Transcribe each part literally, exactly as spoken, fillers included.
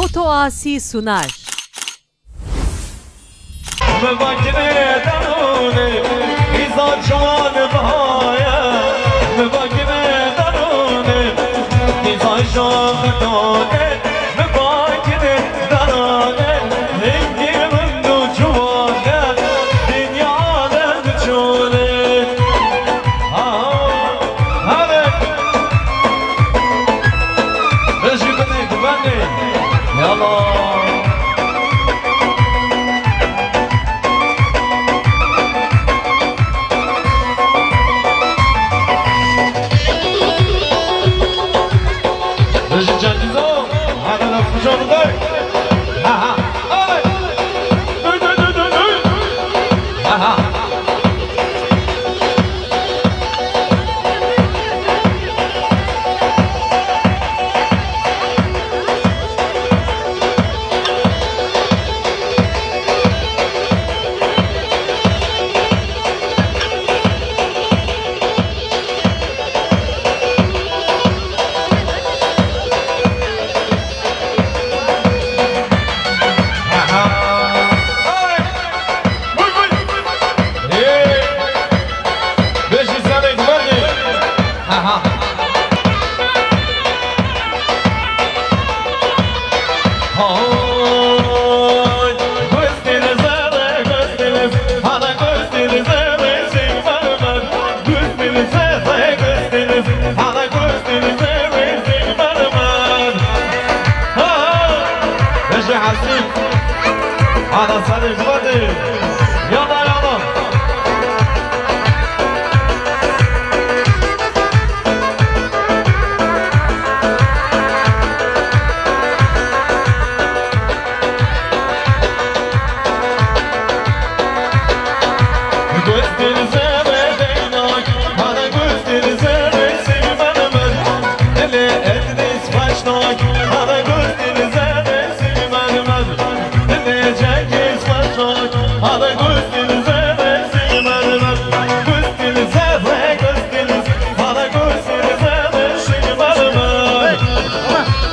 Otoasi Sunar. Mivakine danone, hîza ciwan bahaye. Mivakine danone, hîza şaxtane. Mivakine danone, hingî min û ciwane, dinya alem çone. Ha, ha, hare. Bijî binê, guvenê. Yala. Bijî Cengîzo. Hadi lafı canı da. Ha, ha. Hadi. Dön, dön, dön, dön, dön. Ha, ha. Aha. Hey! Vur, vur! Hey! Beşi sene güvenli. Aha. Hay! Gösterinize de gösteriniz. Hadi gösterinize de şey vermez. Gustinize, gustiniz, hana gustinize, vezir mermer. Ha, ha. Eşe hasip. Hana sarı zıvadı. Yana, yana.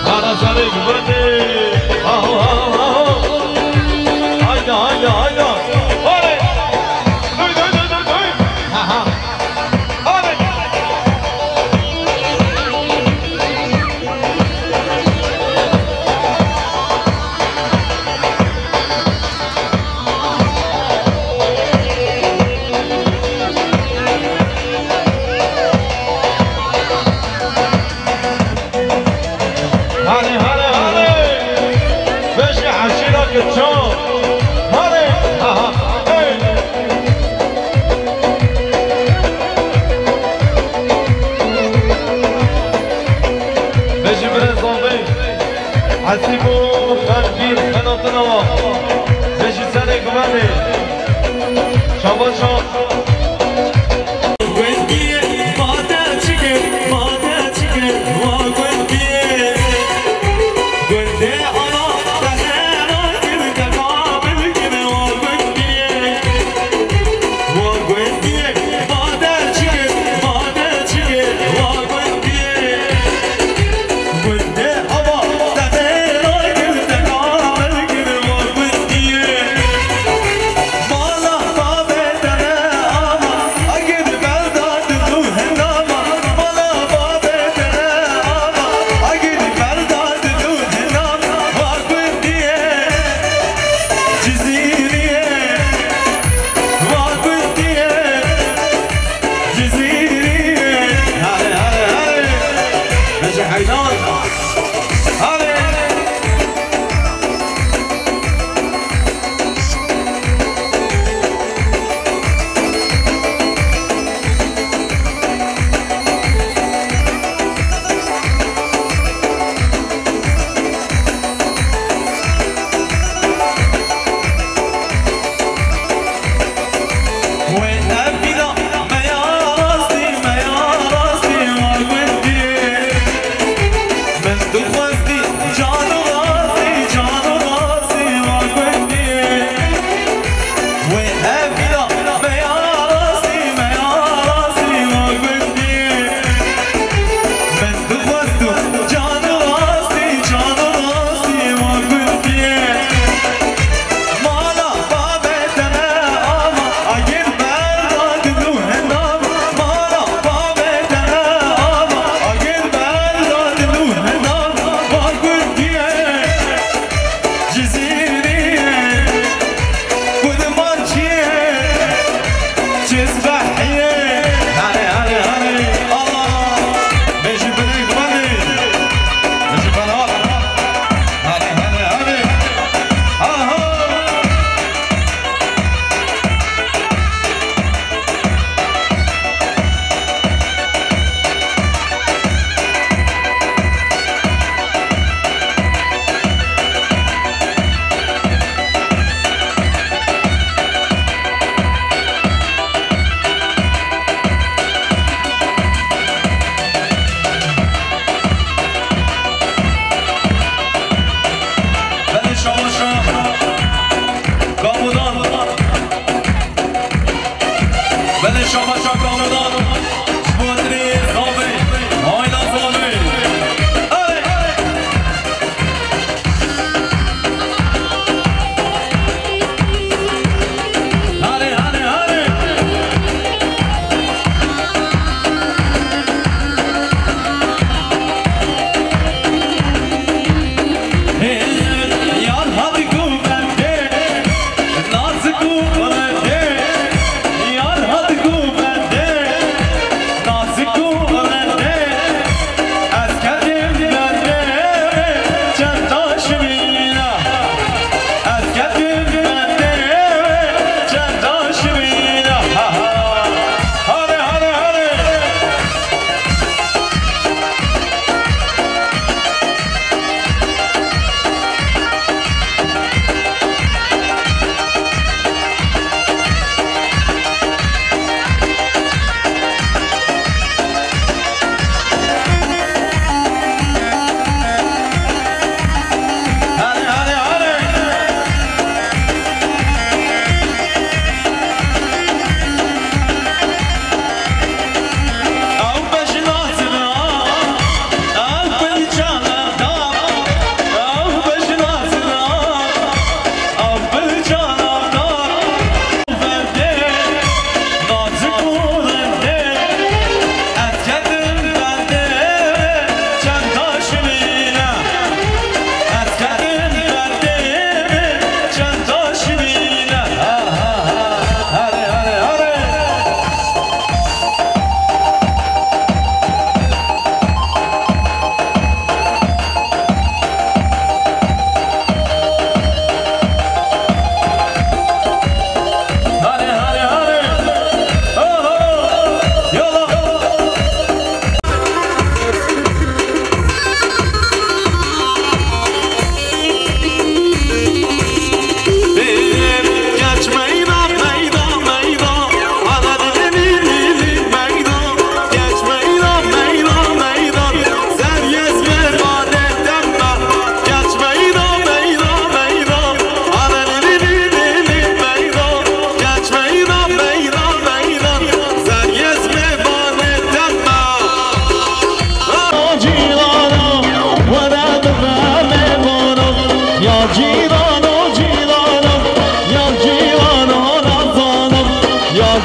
Hadi sarı güvenli. Aho, aho, aho. Haydi, haydi, haydi. Hadi. Duy, duy, duy, duy, duy. Ha, ha. Hadi. Hadi, hadi, hadi. Beşi aşira kıço. Hadi. Aha. Hey. Beşi biraz oldu. Hasibu Xanbîr Xenatinawa. Beşi serê guvenê. Şabaşa.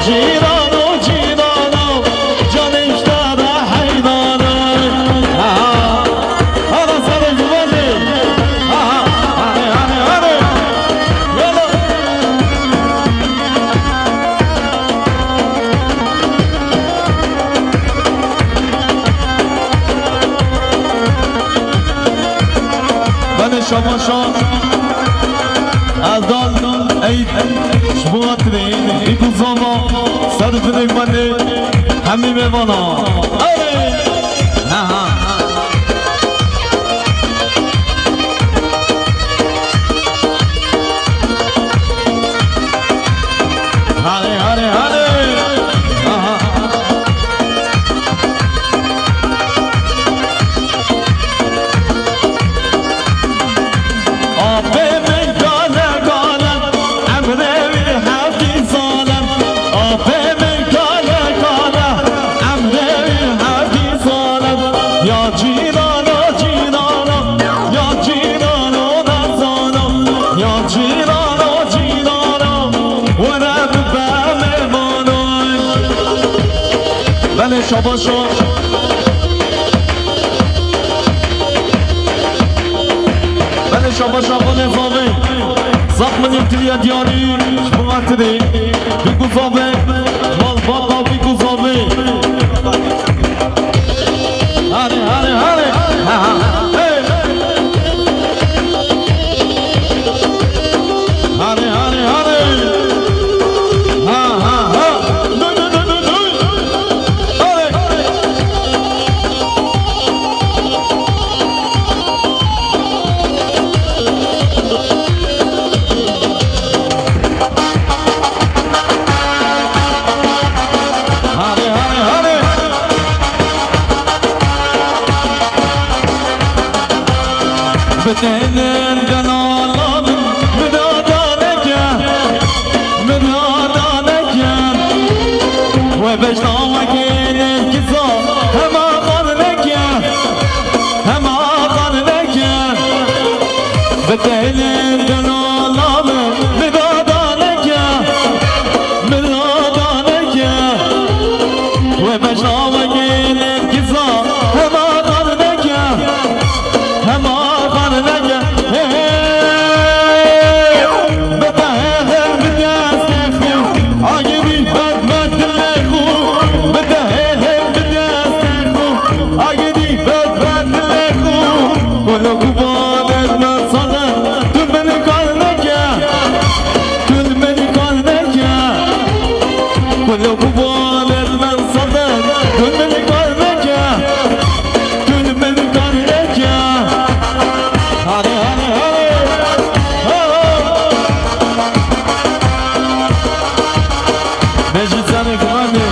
Cînano, cînano, canê ji te re heyran e. Aha, hala serê zimanê. Aha, hane, hane, hane. Yala. Belê şabaşa. Erdal Eyüp, ji bo hatirê, Bîk û Zava, ser û dilê me tê, hemî mêvana. Erê! Aha. Hale, hale, hale! Aha. Apê min kale kale, emrê wî hevdî sal e. Apê min kale kale, emrê wî hevdî sal e. Ya cînano, cînano, ya cînano, nezano. Ya cînano, cînano, were bibe mêvano. Belê şabaşo. Belê şabaşa xwe lê zavê. Zaf min yê tiliya diyarî ji bo hatirê. Bîk û zavê. Malbata bîk û zavê. Hane, hane, hane. Ha, ha. Hey. Hane, hane, hane. Ha, ha, ha. Duy, duy, duy, duy, duy. Hane. Hane, hane, hane. Bi tenên delala min, min dada neke, min dada neke. We beşna wekê nêkiza, hema xan neke, hema xan neke. Bi tenên delala min, min dada neke, min dada neke. We beşna wekê nêkiza, hema xan neke, hema xan neke. Hey, hey, hey. Bide hey, hey, bide ez texo. Agirî bed me dilê xo. Bide hey, hey, bide ez texo. Agirî bed me dilê xo. Kolo kubanê me sade. Tu min kar neke. Tu min kar neke. Kolo kubanê me sade. Tu min kar neke. Tu min kar neke. Hare, hare, hare. Ho, ho. Meclisanê Gumanê.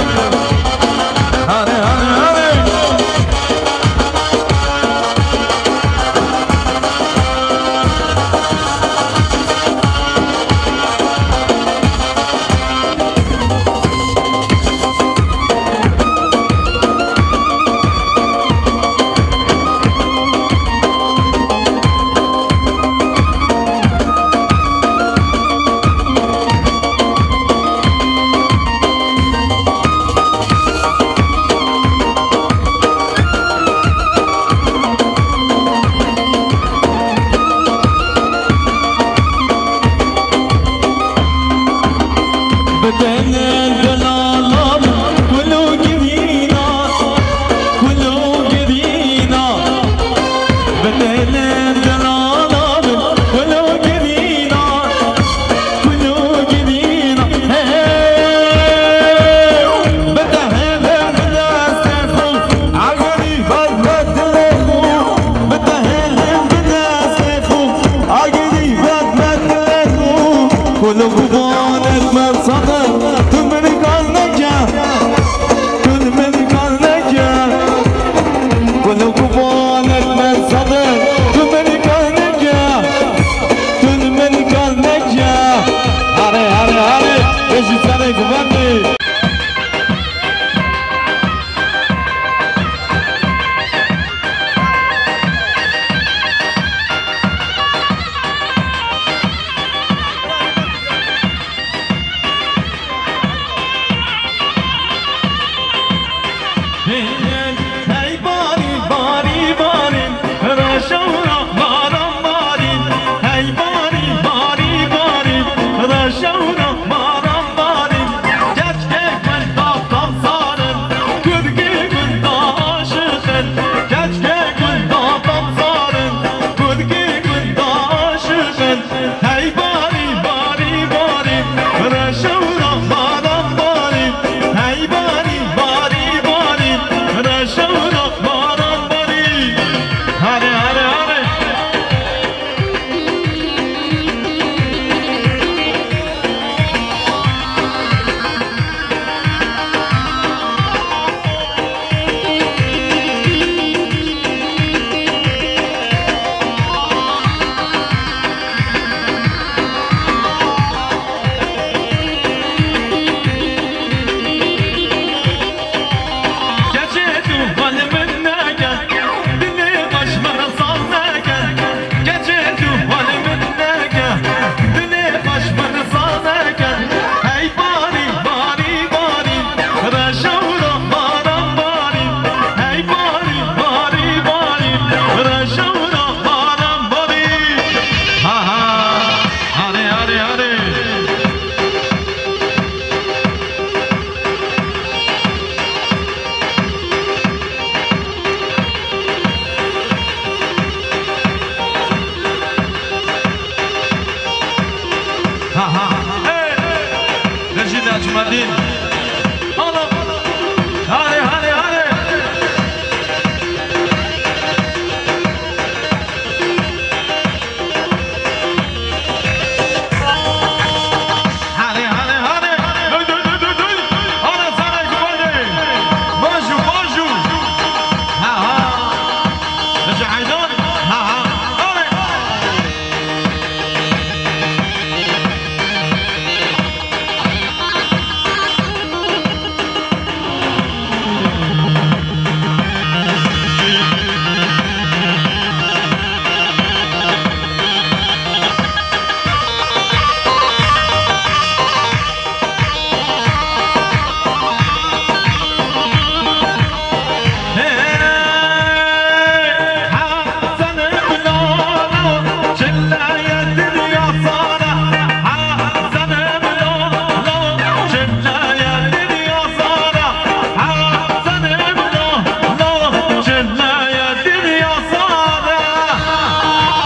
Hare, hare, hare. Bi tenên delala min, kul û girîna, kul û girîna. Bi tenên delala min, kul û girîna, kul û girîna. Hey, hey. Bi te hêlên bi destê xwe, agirî bed me dilê xwe. Bi te hêlên bi destê xwe, agirî bed me dilê xwe. Kul û gubanê me sade, tu min kar neke, tu min kar neke. Kul û gubanê me sade, tu min kar neke, tu min kar neke. Hare, hare, hare, bêjî serê gubanê. Hadi, hadi, hadi. Hadi, hadi, hadi. Duy, duy, duy, duy, duy. Hadi, sana kubade. Bonjour, bonjour. Ha, ha.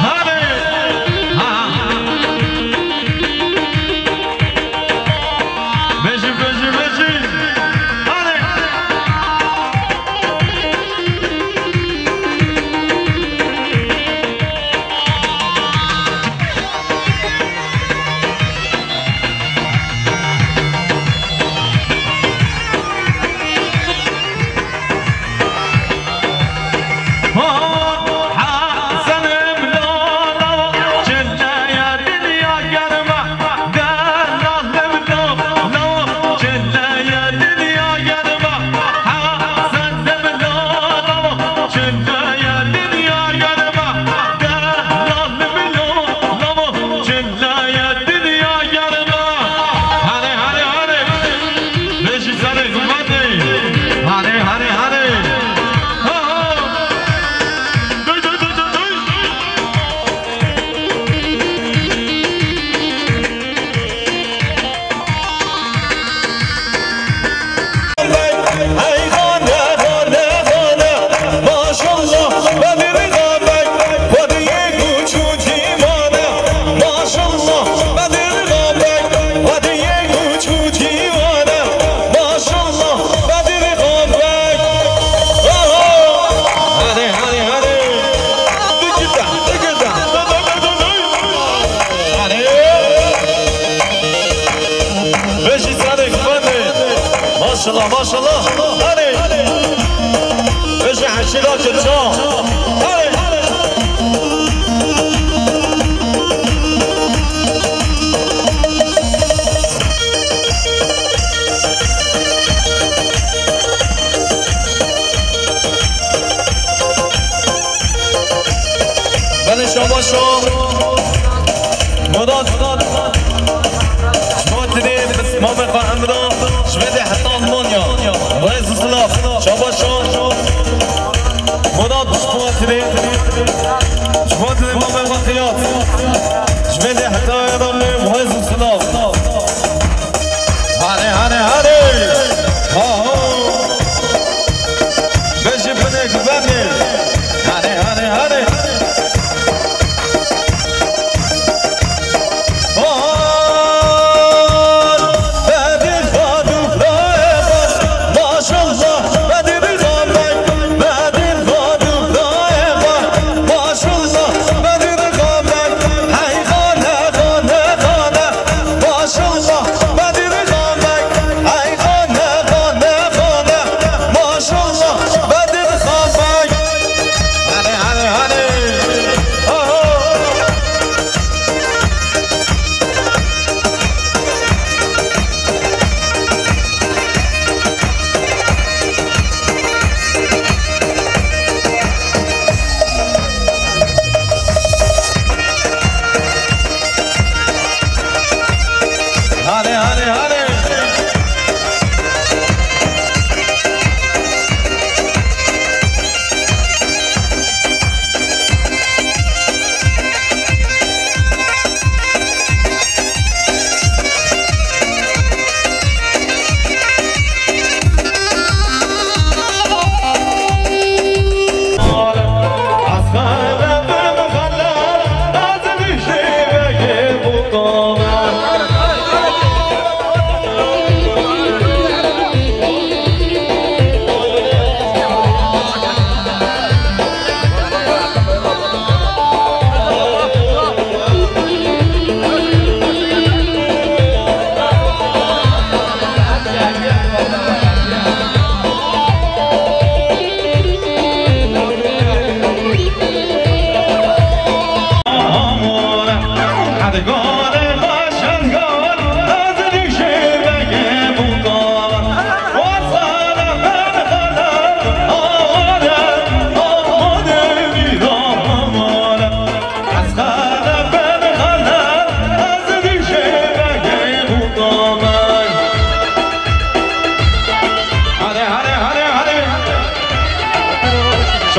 Hadi. Bêjin, bêjin, bêjin. Hadi. Hadi, hadi, hadi. Beşi sarı kumatı. Hadi, hadi, hadi. Ha, ha. Duy, duy, duy, duy, duy. Hadi, hadi, hadi. Dikilde, dikilde. Hadi. Beşi sarı kumatı. Maşallah, maşallah. Hadi. Beşi aşira kırca. Hadi. Belê şabaşo. Murat. Ji bo tirê mamê xwe Emra. Ji vê de heta Almanya. Rêz û silav. Şabaşo. Murat ji bo tirê. Ji bo tirê mamê xwe Xiyat. Ji vê de heta Êranê. Rêz û silav. Hane, hane, hane. Ha, ho. Beji binek beni. Hane, hane, hane. Bahar, Bedir Xan û Rayhan. Maşallah, Bedir Xan bey, Bedir Xan û Rayhan. Maşallah, Bedir Xan bey. Hey xane, xane, xane.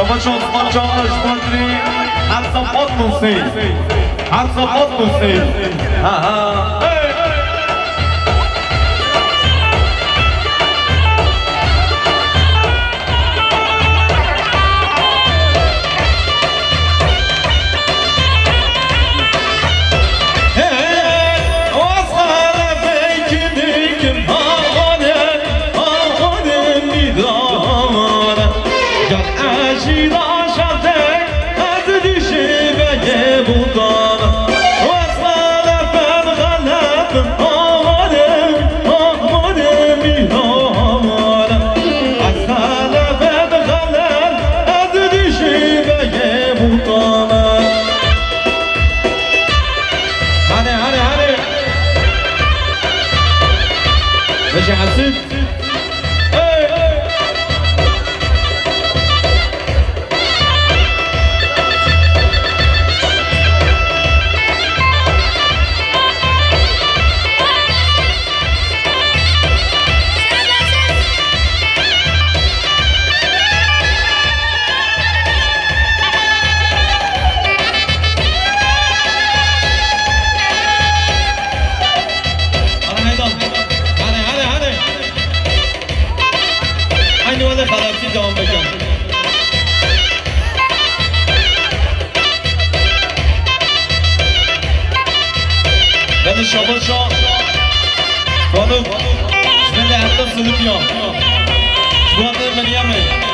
Paşa Osman Çağdaş Badri, her sabah nasıl? Her sabah nasıl? Ha ha. Hey! Hadi, hadi, hadi. Neşe Hasit. Hey, hey. Hadi, hadi, hadi, hadi. Aynı wele xelatî devam bikin. Belê şabaşa. Faruk. Belê heta Silivya. Ji bo Meryemê.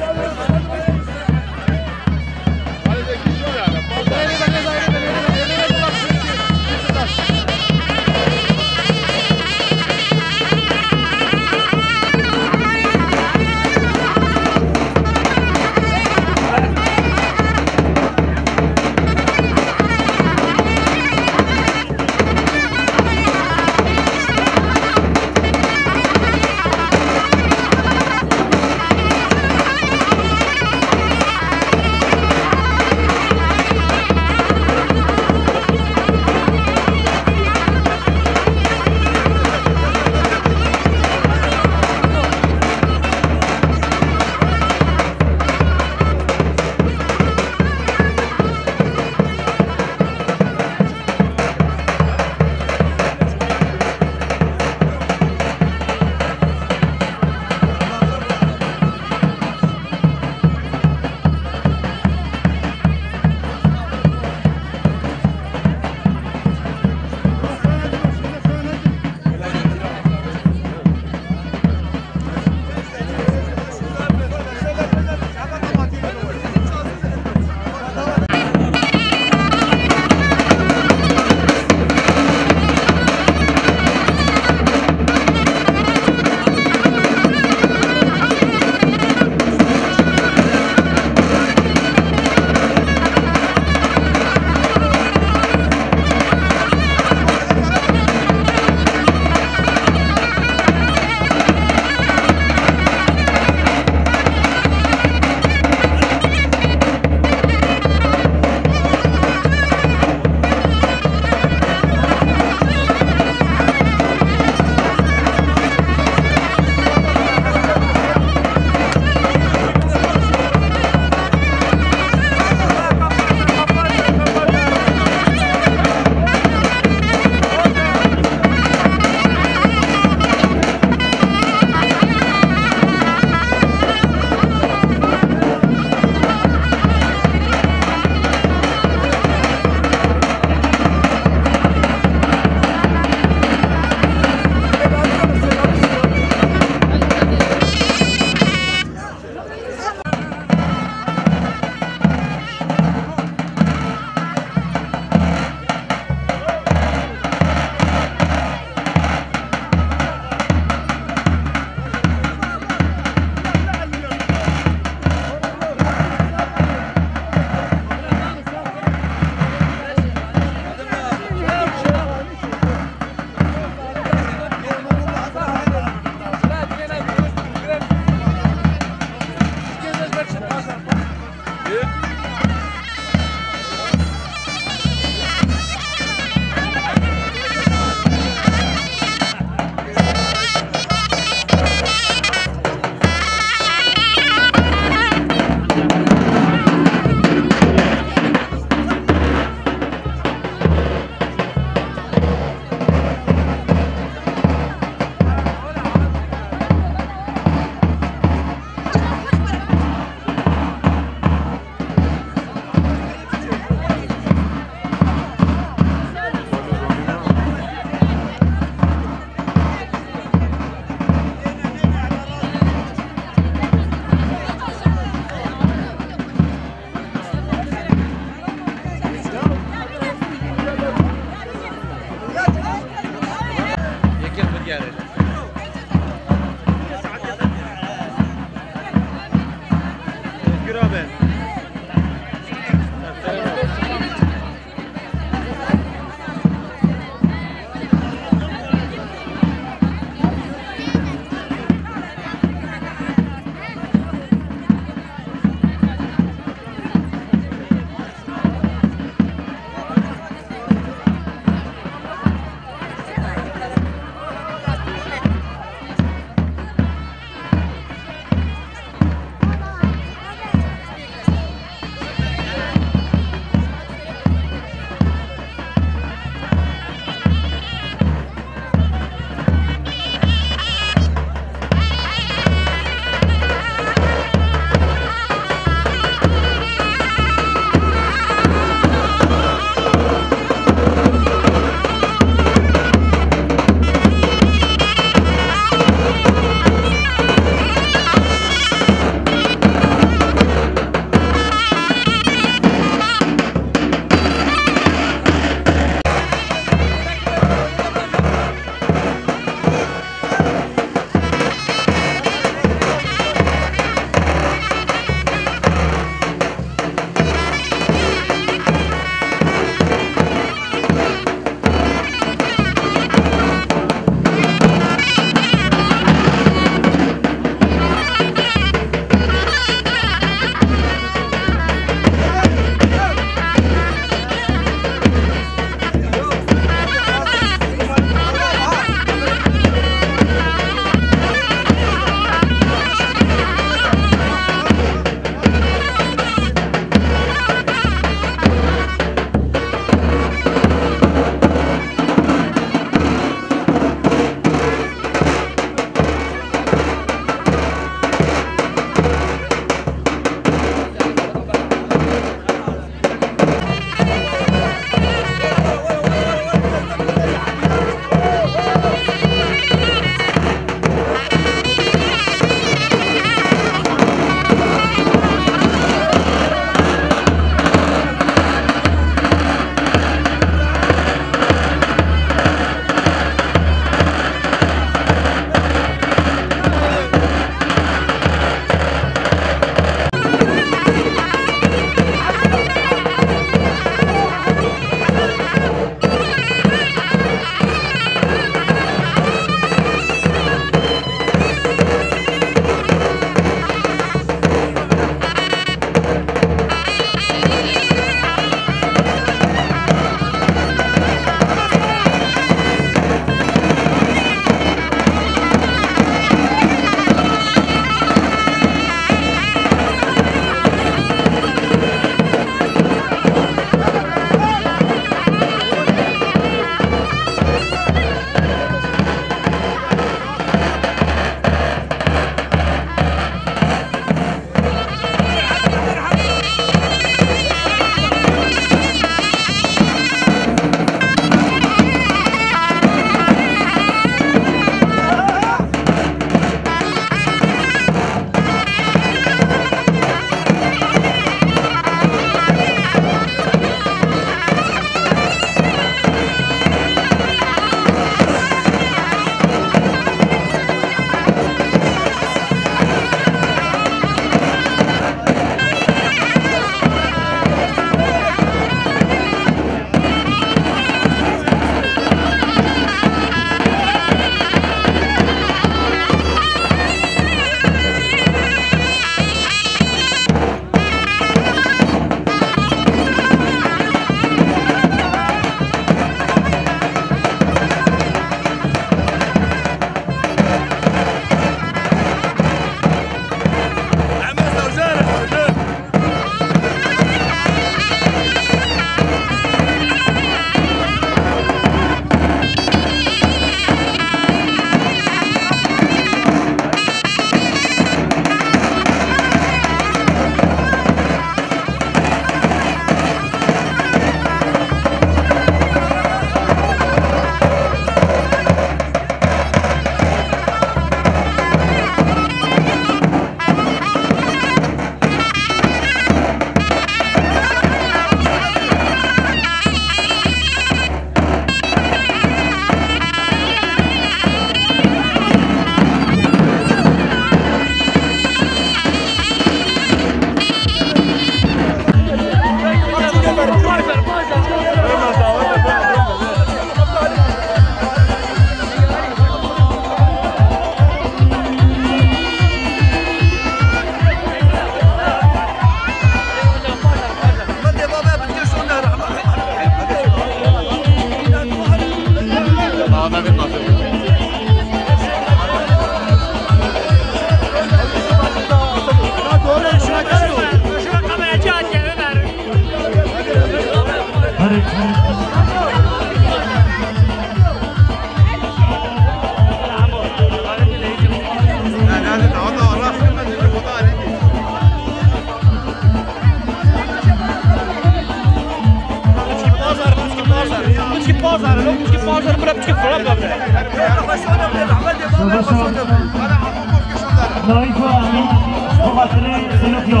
Naîf û Emîn, ji bo xatirê Silukya.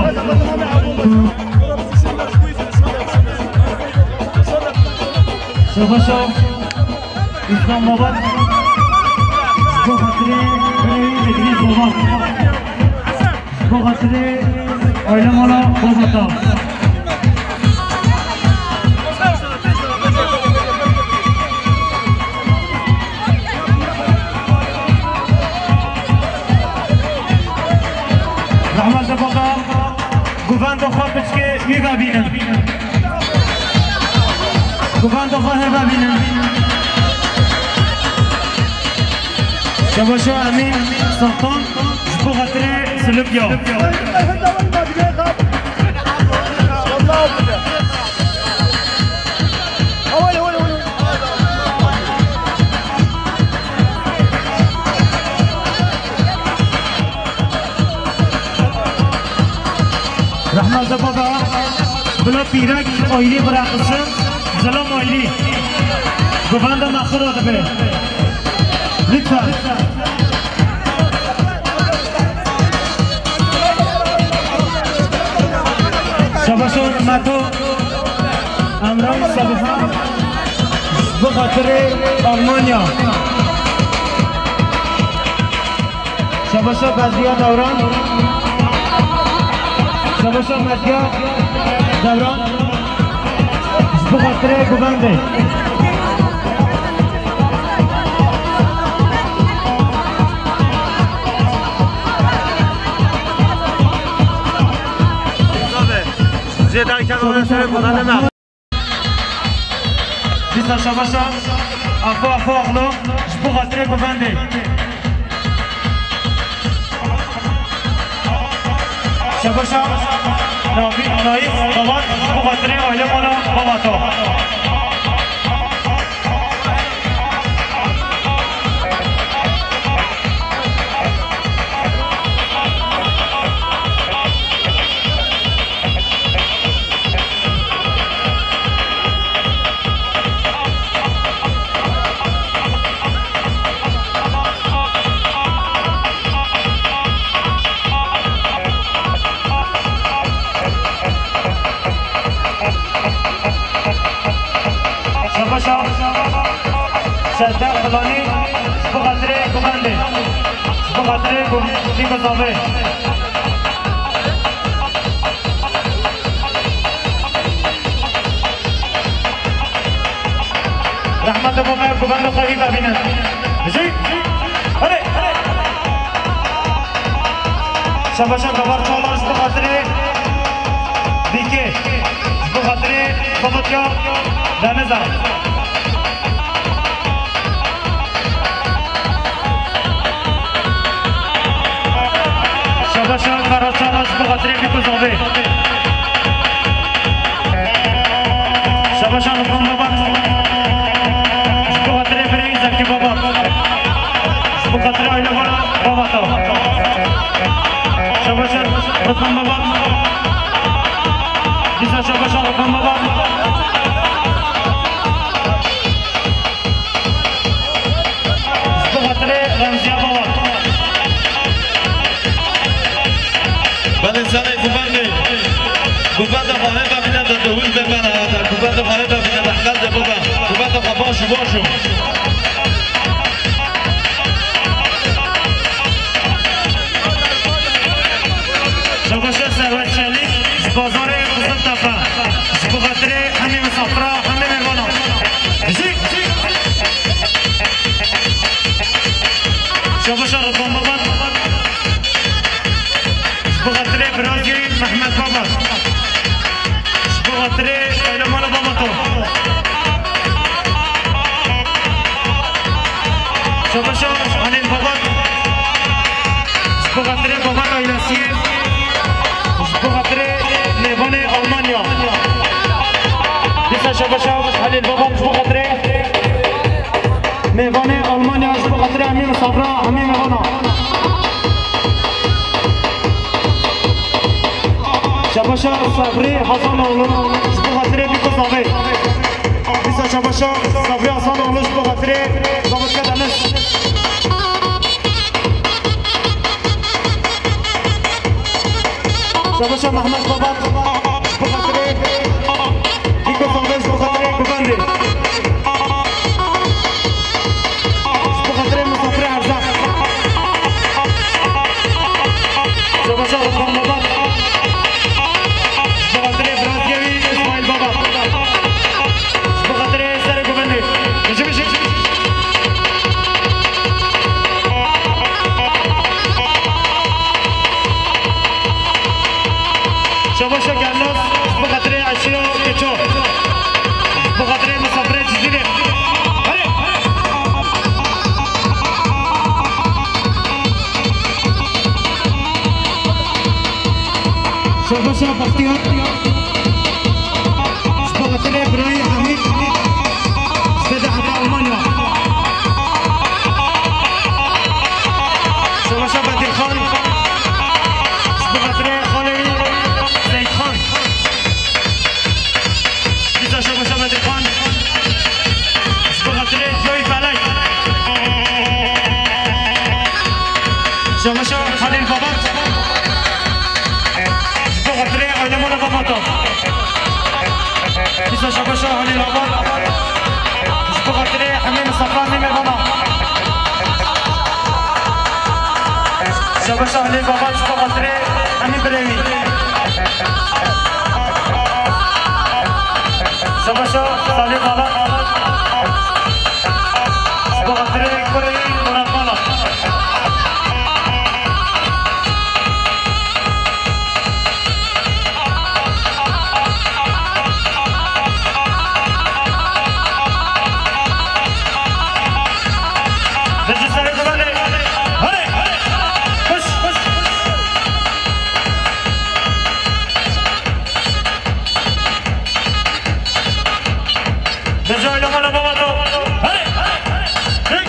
Şebaşa Îslamabad, ji bo xatirê birê Îdrîs Baba. Ji bo xatirê aîlemana Bozata. Rehmet Baba, guvenda xwe piçkê wî vebînin. Guvenda xwe hê vebînin. Şebaşa Emîn Sultan ji bo xatirê Silukya. Rehma Zebaba, bila pîrek ayrî bırakılsın, zilam ayrî. Guvenda me xira dibe. Lütfen. Şebaşa Meto, Emran Sabiha, bi xatirê Almanya. Şebaşa Bedriya Dewran. Şebaşa Medya Dewran. Ji bo xatirê guvendê. Jê dayka xwe ser guvendê me. Dîsa şebaşa Afo Afo Axlo ji bo xatirê guvendê. Şebaşa Navî Nayîf Babat ji bo xatirê aîlemana Babato. Şebaşa Şevdet Filanî, ji bo xatirê guvendê, ji bo xatirê guvendê Nîko Zavê. Rehmet bo me, guvenda xwe hîve bînin. Bijî. Hadi. Şebaşa Gabar Çağlar ji bo xatirê Dîkê. Ji bo xatirê Xebitiya Deniza. Şebaşa Karaçala ji bo xatirê Bîk û Zavê. Şebaşa Rıdvan Babat. Ji bo xatirê birê Zekî Babat. Ji bo xatirê aîlemana Babata. Şebaşa Rıdvan Babat. Dîsa şebaşa Rıdvan Babat. Ji bo xatirê Remziya Babat. Belê, serê guvendê. Guvenda xwe hêve bîne de dewil bê me re hate. Guvenda xwe hêve bîne de hel de bibe. Guvenda xwe baş û baş û. Şebaşa Serwet Çelîk ji bazarê Qiziltepe. Ji bo xatirê hemî misafira, hemî mêvana. Bijî. Şebaşa Rıdvan Babat. Ji bo xatirê birazî Mehmet Babat. Ji bo xatirê aîlemana Babato. Şebaşa Halil Babat. Ji bo xatirê Babat ailesiyê. Ji bo xatirê mêvanê Almanya. Dîsa şebaşa Halil Babat ji bo xatirê mêvanê Almanya, ji bo xatirê hemî misafira, hemî mêvana. Şebaşa Sabrî Hasanoğlu ji bo xatirê Bîk û Zavê. Dîsa şebaşa Sabrî Hasanoğlu ji bo xatirê Zabitke Deniz. Şabaşa Mehmet Babat, ji bo xatirê Nîko Sandel, ji bo xatirê Guvendê. Ji bo xatirê Misafirê Erzaq. Şabaşa Rıdvan Babat. Ji bo xatirê birazgê wî Îsmaîl Babat. Ji bo xatirê serê Guvendê. Bijî, bijî. Şabaşa Gernaz, ji bo xatirê Eşîra Keço. Ji bo xatirê Misafirê Cizîrê. Herê! Şabaşa Bextiyar. Ji bo xatirê birayê Hamîd, ji Feda heta Almanya. Şabaşa Bedirxan. Ji bo xatirê xalê wî Zeydxan. Dîsa şabaşa Bedirxan. Ji bo xatirê Diyoyî Felek. Şabaşa Halîl Babat. Ji bo xatirê Aydemona Babata. Dîsa şabaşa Halîl Babat. Ji bo xatirê hemî Mistefa Nîmê Baba. Şabaşa Halîl Babat ji bo xatirê hemî birê wî. Şabaşa Salih Babat. Ji bo xatirê kurê wî Murat Bala. Dizî serê Guvendê. Hadi. Koş, koş. Dizî oynama la baba to. Hadi. Hey.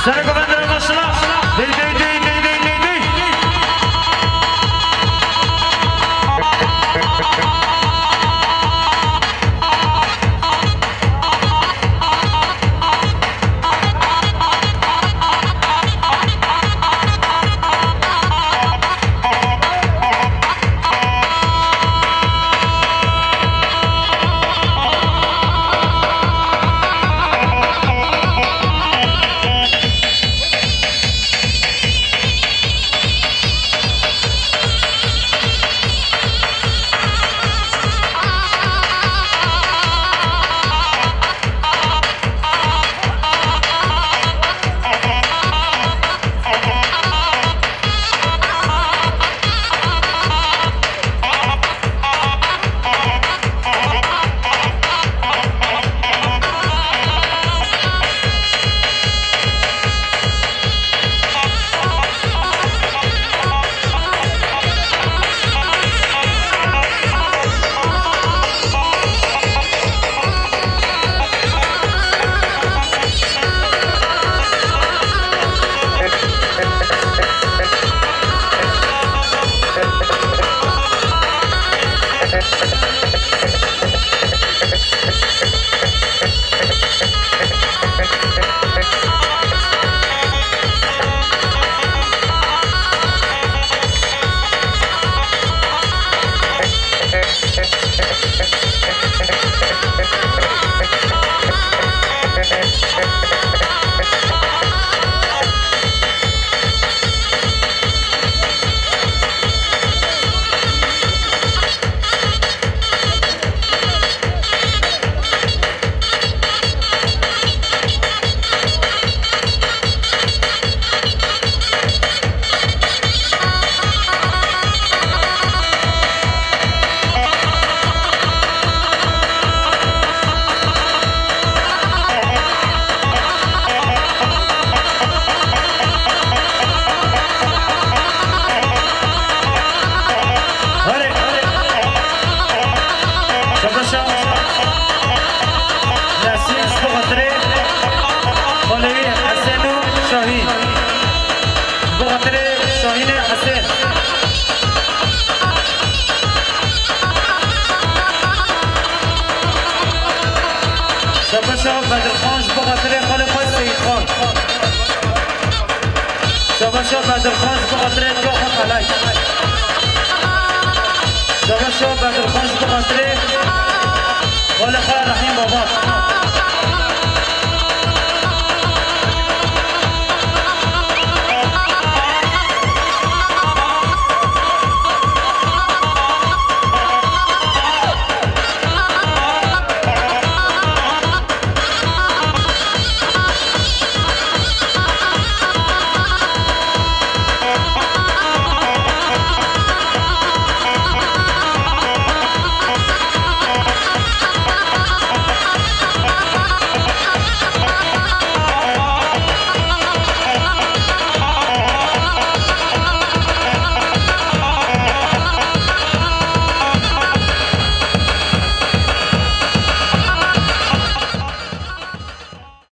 Serê Guvendê re maşallah. Dey, dey, dey. Şabaşa Bedirxan ji bo xatirê xalê xwe Seyîdxan. Şabaşa Bedirxan ji bo xatirê coxa Felek. Şabaşa Bedirxan ji bo xatirê xalê xwe Rehîm Baba.